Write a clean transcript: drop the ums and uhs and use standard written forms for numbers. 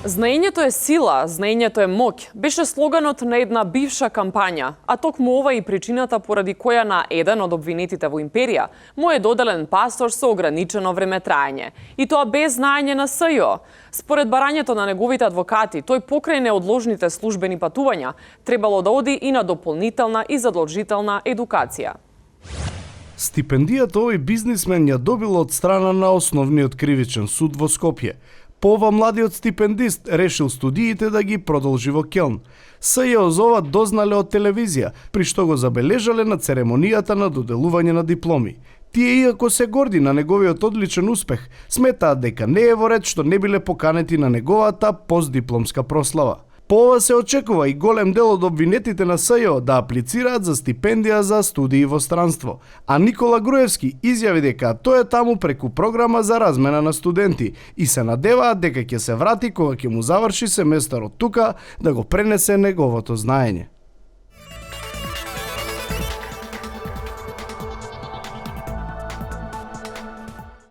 Знаењето е сила, знаењето е моќ, беше слоганот на една бивша кампања, а токму ова и причината поради која на еден од обвинетите во империја му е доделен пасош со ограничено време траење. И тоа без знаење на СЈО. Според барањето на неговите адвокати, тој покрај неодложните службени патувања требало да оди и на дополнителна и задолжителна едукација. Стипендијата овој бизнисмен ја добил од страна на Основниот кривичен суд во Скопје. По ова младиот стипендист решил студиите да ги продолжи во Келн. СЈО за ова дознале од телевизија, при што го забележале на церемонијата на доделување на дипломи. Тие, иако се горди на неговиот одличен успех, сметаат дека не е во ред што не биле поканети на неговата постдипломска прослава. По ова се очекува и голем дел од обвинетите на СЈО да аплицираат за стипендија за студии во странство, а Никола Груевски изјави дека тој е таму преку програма за размена на студенти и се надеваат дека ќе се врати кога ќе му заврши семестарот тука да го пренесе неговото знаење.